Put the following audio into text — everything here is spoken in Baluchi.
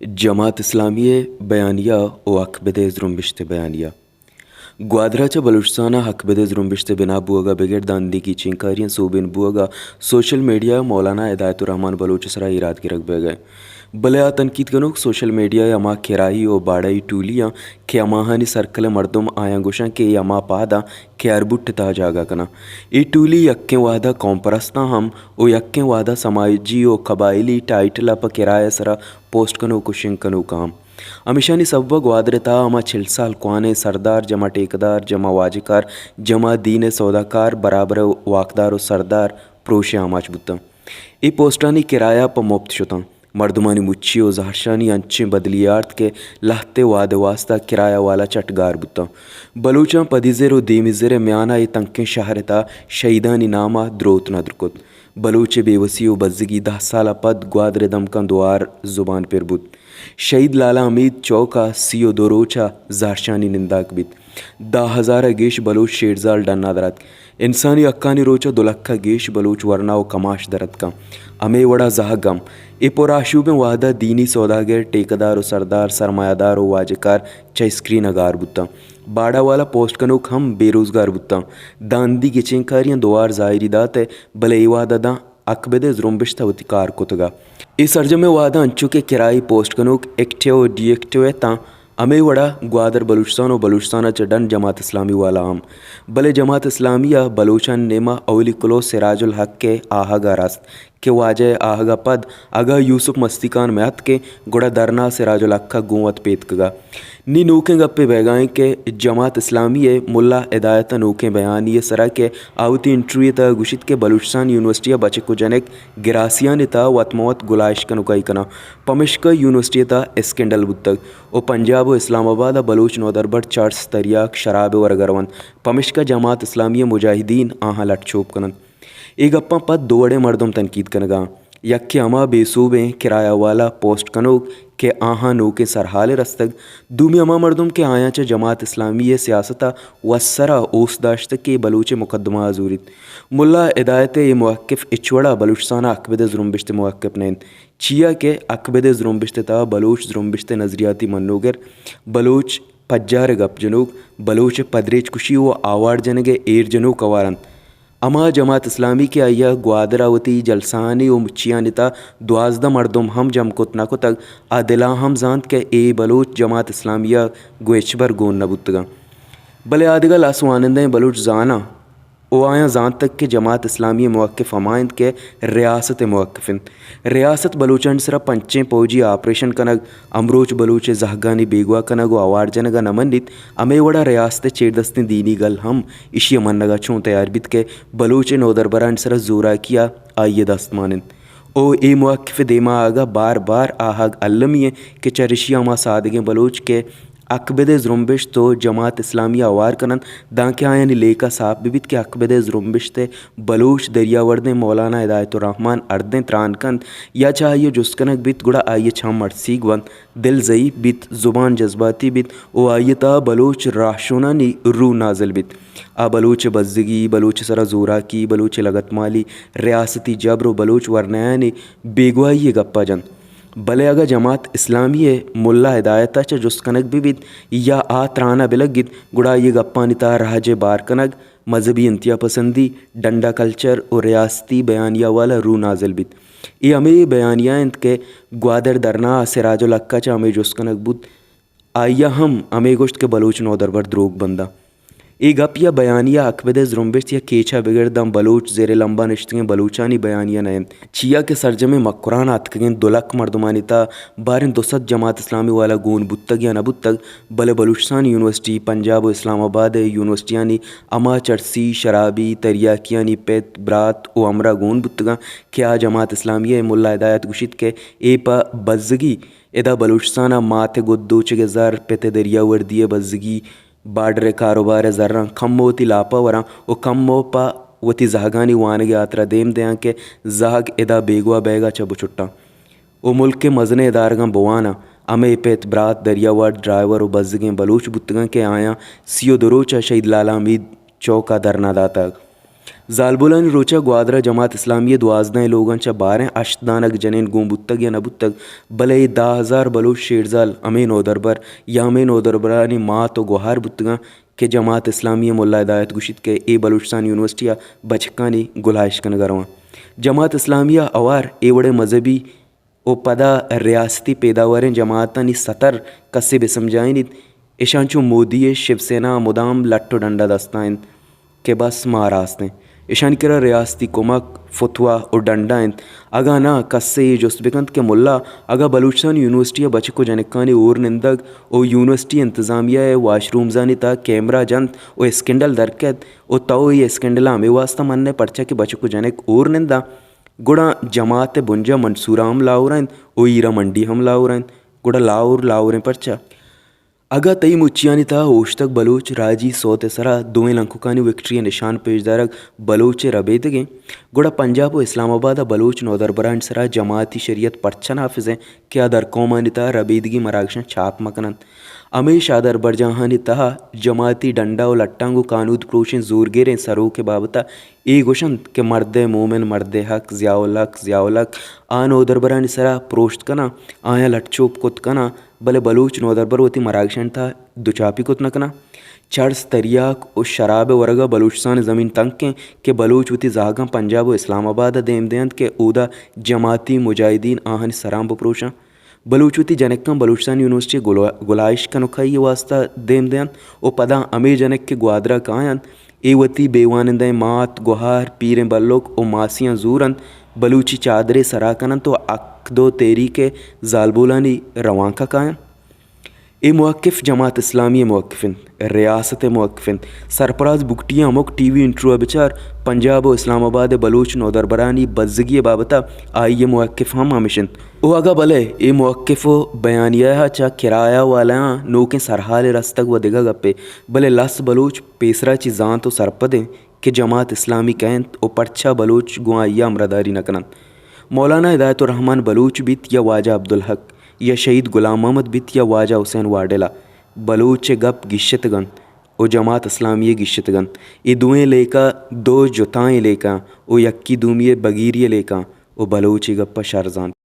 جماعت اسلامی ءِ بیانیہ ءُ حق بدئے زرمبشت ءِ بیانیہ۔ گوادر ءَ چہ بلوچستان ءَ حق بدئے زرمبشت ءِ بنا بوگ ءَ بگر داں اندیگی چینکاریاں سوبین بوگ ءَ سوشل میڈیا ءَ مولانا ہدایت الرحمن بلوچ ءِ سرا ایراد گرگ بیگ ءَ انت۔ بلے آ تنقید کنوک سوشل میڈیا ءِ ہما کرائی ءُ باڑائی ٹولی آں کہ ہماہانی سرکل ءِ مردم آیاں گوشاں کہ اے ہما پاد آں کہ ہر بٹ ءِ تہا جاگہ کناں۔ اے ٹولی یکیں وہد ءَ قوم پرستاں ہم ءُ یکیں وہد ءَ سماجی ءُ قبائلی ٹائٹل ءَ پہ کرایہ ءِ سرا پوسٹ کنوک ءُ شنگ کنوک ہم۔ ہمیشانی سبب ءَ گوادر ءِ تہا ہما چل سال کوانیں سردار، جمع ٹیکدار، جمع واجکار، جمع دین ءِ سوداکار، برابر ءِ واکدار ءُ سردار پروش ءِ آماچ بوتاں۔ اے پوسٹانی کرایہ پہ مپت شتاں۔ مردمانی مچی ءُ زہرشانی انچیں بدلی آرت کہ لہتے وہد ءِ واستا کرایہ والا چٹ گار بوتاں۔ بلوچاں پدیزر ءُ دیمیزر ءِ میان ءَ اے تنکیں شہر ءِ تہا شہیدانی نام ءَ دروت ندر کت۔ بلوچ ءِ بے وسی ءُ بزگی دہ سال ءَ پد گوادر ءِ دمکاں دوار زبان پر بوت۔ شہید لالا حمید چوک ءَ سی ءُ دو روچ ءَ زہرشانی ننداک بیت۔ دہ ہزار ءَ گیش بلوچ شیرزال ڈن ءَ در اتک۔ انسانی حقانی روچ ءَ دو لکھ ءَ گیش بلوچ ورنا ءُ کماش در اتکاں۔ ہمے وڑ ءَ زہگ ہم۔ اے پر آشوبیں وہد ءَ دینی سوداگر، ٹیکدار ءُ سردار، سرمایہ دار ءُ واجکار چہ اسکرین ءَ گار بوتاں۔ باڑہ والا پوسٹ کنوک ہم بے روزگار بوتاں۔ داں ہندی گچینکاریاں دوار زاہری دات ءَ، بلے اے وہد ءَ داں حق بدئے زرمبشت ءَ وتی کار کتگ ءَ۔ اے سرجمیں وہد ءَ انچو کہ کرائی پوسٹ کنوک ایکٹیو ءُ ڈی ایکٹیو اتاں، ہمے وڑ ءَ گوادر بلوچستان ءُ بلوچستان ءَ چہ ڈن جماعت اسلامی والا ہم۔ بلے جماعت اسلامی ءَ بلوچانی نیم ءَ اولی کلوہ سراج الحق ءِ آہگ ءَ رست کہ واجہ ءِ آہگ ءَ پد اگاں یوسف مستی خان مہ اتکیں گڑا دھرنا سراج الحق ءَ گوں وت پیتکگ ءَ۔ نی نوکیں گپے بیگا ایں کہ جماعت اسلامی ءِ ملا ہدایت ءِ نوکیں بیانی ءِ سرا کہ آ وتی انٹرویو ءِ تہا گوشیت کہ بلوچستان یونیورسٹی ءَ بچک ءُ جنک گراسیانی تہا وت مہ وت گلائش کنوکائی کناں، پمشکا یونیورسٹی ءِ تہا اسکینڈل بوتگ ءُ پنجاب ءُ اسلام آباد ءَ بلوچ نودربر چرس، تریاک، شراب ءِ ورگ ءَ رونت، پمشکا جماعت اسلامی ءِ مجاہدین آہاں لٹ چوپ کننت۔ اے گپاں پد دو وڑیں مردم تنقید کنگا انت۔ یکے ہما بے سوبیں کرایہ والا پوسٹ کنوک کہ آہاں نوکیں سرحالے رستگ، دومی ہما مردم کہ آیاں چہ جماعت اسلامی ءِ سیاست ءَ وسرا اوست داشتگ کہ بلوچ ءِ مقدمہ ءَ زوریت۔ ملا ہدایت ءِ اے موقف ہچ وڑا بلوچستان ءِ حق بدئے زرمبشت ءِ موقف نہ انت، چیا کہ حق بدئے زرمبشت ءِ تہا بلوچ زرمبشت ءِ نظریاتی منوگر، بلوچ پجار ءِ گپ جنوک، بلوچ ءِ پدریچ کشی ءُ آوار جنگ ءِ ایر جنوک ہوار انت۔ ہما جماعت اسلامی کہ آئی ءَ گوادر ءَ وتی جلسہانی ءُ مچیانی تہا دوازدہ مردم ہم جم کت نہ کتگ، آ دل ءَ ہم زانت کہ اے بلوچ جماعت اسلامی ءَ گوں ہچبر گون نہ بوتگ انت۔ بلے آ دگہ لس وانندہیں بلوچ زاناں ءُ آیاں زانتگ کہ جماعت اسلامی ءِ موقف ہما انت کہ ریاست ءِ موقف انت۔ ریاست بلوچانی سرا پنچیں پوجی آپریشن کنگ، ہمروچ بلوچ ءِ زہگانی بیگواہ کنگ ءُ ہوار جنگ ءَ نہ منیت، ہمے وڑا ریاست ءِ چیردستیں دینی گل ہم ایشی ءِ منگ ءَ چوں تیار بیت کہ بلوچ ءِ نودربرانی سرا زوراکی ءَ آئی ءِ دست مان انت۔ ءُ اے موقف ءِ دیما آہگ ءَ بار بار آہگ المی انت کہ چریشی ءَ ہما سادگیں بلوچ کہ حق بدئے زرمبشت ءُ جماعت اسلامی ءَ ہوار کن انت، دانکہ آیانی لیکہ ساپ بہ بیت کہ حق بدئے زرمبشت ءِ بلوچ دریاوردیں مولانا ہدایت الرحمن ہردیں تران کنت یا چہ آئی ءَ جست کنگ بیت گڑا آئی ءِ چم اڑسیگ بنت، دل ضعیف بیت، زبان جذباتی بیت ءُ آئی ءِ تہا بلوچ راہشونانی روح نازل بیت۔ آ بلوچ ءِ بزگی، بلوچ ءِ سرا زوراکی، بلوچ ءِ لگتمالی، ریاستی جبر ءُ بلوچ ورنایانی بیگواہی ءِ گپ ءَ جنت۔ بلے اگاں جماعت اسلامی ءِ ملا ہدایت ءَ چہ جست کنگ بہ بیت یا آ تران ءَ بہ لگیت، گڑا آئی ءِ گپانی تہا راج ءِ بار کنگ، مذہبی انتہا پسندی، ڈنڈا کلچر ءُ ریاستی بیانیہ والا روح نازل بیت۔ اے ہمے بیانیہ انت کہ گوادر دھرنا ءَ سراج الحق ءَ چہ ہمے جست کنگ بوت، آئی ءَ ہم ہمے گوشت کہ بلوچ نودربر دروگ بنداں۔ اے گپ یا بیانیہ حق بدئے زرمبشت یا کیچ ءَ بگر داں بلوچ زیر لمب ءَ نشتگیں بلوچانی بیانیہ نہ انت، چیا کہ سرجمیں مکران ءَ اتکگیں دو لکھ مردمانی تہا باریں دو سد جماعت اسلامی والا گون بوتگ یا نہ بوتگ، بلے بلوچستان یونیورسٹی، پنجاب ءُ اسلام آباد ءِ یونیورسٹیانی ہما چرسی، شرابی، تریاکیانی پت، برات ءُ ہمراہ گون بوتگاں کہ آ جماعت اسلامی ءِ ملا ہدایت گوشیت کہ اے پہ بزگی ادا بلوچستان ءَ مات ءِ گد دوچگ ءِ زر، پت ءِ دریاوردی ءِ بزگی، بارڈر ءِ کاروبار ءِ زراں کمو وتی لاپ ءَ وراں ءُ کمو پہ وتی زہگانی وانگ ءِ ہاترا دیم دیاں کہ زہگ ادا بیگواہ بئیگ ءَ چہ بچٹاں ءُ ملک ءِ مزنیں ادارگاں بواناں۔ ہمے پت برات دریاورد، ڈرائیور ءُ بزگیں بلوچ بوتگاں کہ آیاں سی ءُ دو روچ ءَ شہید لالا حمید چوک ءَ دھرنا داتگ۔ زالبولانی روچ ءَ گوادر ءَ جماعت اسلامی ءِ دوازدہیں لوگاں چہ باریں ہشت دانگ جنین گون بوتگ یا نہ بوتگ، بلے اے دہ ہزار بلوچ شیرزال ہمے نودربر یا ہمے نودربرانی مات ءُ گوہار بوتگاں کہ جماعت اسلامی ءِ ملا ہدایت گوشیت کہ اے بلوچستان یونیورسٹی ءَ بچکانی گلائش کنگ ءَ رواں۔ جماعت اسلامی ءَ ہوار اے وڑیں مذہبی ءُ پدا ریاستی پیداواریں جماعتانی ستر کسے بہ سمجھائینیت، اشاں چو مودی ءِ شیو سینا ءَ مدام لٹ ءُ ڈنڈ ءَ دست ءَ انت کہ بس ما راست ایں۔ اشانی کرا ریاستی کمک، فتوا ءُ ڈنڈ ءَ انت۔ اگاں ناں کسے اے جست بہ کنت کہ ملا، اگاں بلوچستان یونیورسٹی ءَ بچک ءُ جنکانی ہور نندگ ءُ یونیورسٹی انتظامیہ ءِ واش رومزانی تہا کیمرہ جنت ءُ اسکینڈل در کیت ءُ تو اے اسکینڈل ءَ ہمے واسطہ من ئے پرچا کہ بچک ءُ جنک ہور ننداں، گڑا جماعت ءِ بنجاہ منصورہ ہم لاہور ءَ انت ءُ ہیرا منڈی ہم لاہور ءَ انت، گڑا لاہور لاہور ایں پرچا؟ اگاں تئی مچیانی تہا اوشتگ بلوچ راجی سوت ءِ سرا دوئیں لنککانی وکٹری ءِ نشان پیش دارگ بلوچ ءِ ربیدگ انت، گڑا پنجاب ءُ اسلام آباد ءَ بلوچ نودربرانی سرا جماعتی شریعت پرچا نافذ انت کہ آ درکومانی تہا ربیدگی مراگشاں چاپ مہ کن انت؟ ہمے شادربرجاہانی تہا جماعتی ڈنڈا ءُ لٹاں گوں کانود پروشیں زورگریں سروک ءِ بابت ءَ اے گوش انت کہ مرد ءِ مومن، مرد ءِ حق، ضیاء الحق، ضیاء الحق، آ نودربرانی سرا پروشت کناں، آیاں لٹ چوپ کت کناں، بلے بلوچ نودربر وتی مراگشانی تہا دوچاپی کت نہ کناں۔ چرس، تریاک ءُ شراب ءِ ورگ ءَ بلوچستان ءِ زمین تنک انت کہ بلوچ وتی زہگاں پنجاب ءُ اسلام آباد ءَ دیم دینت کہ اودا جماعتی مجاہدین آہانی سراں بپروشاں۔ بلوچ وتی جنکاں بلوچستان یونیورسٹی ءِ گلا-، گلائش کنوکائی ءِ واسطہ دیم دینت ءُ پدا ہمے جنک کہ گوادر ءَ کاینت، اے وتی بے وانندہیں مات، گوہار، پیریں بلک ءُ ماسیاں زور انت، بلوچی چادرے سرا کن انت ءُ حق دو تحریک ءِ زالبولانی روانک ءَ کاینت۔ اے موقف جماعت اسلامی ءِ موقف انت، ریاست ءِ موقف انت۔ سرفراز بگٹی ءِ ہمک ٹی وی انٹرویو ءَ بچار، پنجاب ءُ اسلام آباد ءِ بلوچ نودربرانی بزگی ءِ بابت ءَ آئی ءِ موقف ہم ہمیش انت۔ ءُ اگاں بلے اے موقف ءُ بیانیہ ءَ چہ کرایہ والایاں نوکیں سرحالے رستگ و دگہ گپے، بلے لس بلوچ پیسرا چہ زانت ءُ سرپد انت کہ جماعت اسلامی کئے انت ءُ پرچا بلوچ گوں آئی ءَ ہمراہداری نہ کن انت۔ مولانا ہدایت الرحمن بلوچ بیت یا واجہ عبدالحق، یا شہید غلام محمد بیت یا واجہ حسین واڈیلہ، بلوچ ءِ گپ گیشتگ انت ءُ جماعت اسلامی ءِ گیشتگ انت۔ اے دوئیں لیکہ دو جتائیں لیکہ ءُ یکے دومی ءِ بگیری ءِ لیکہ ءُ بلوچ اے گپ ءَ شر زانت۔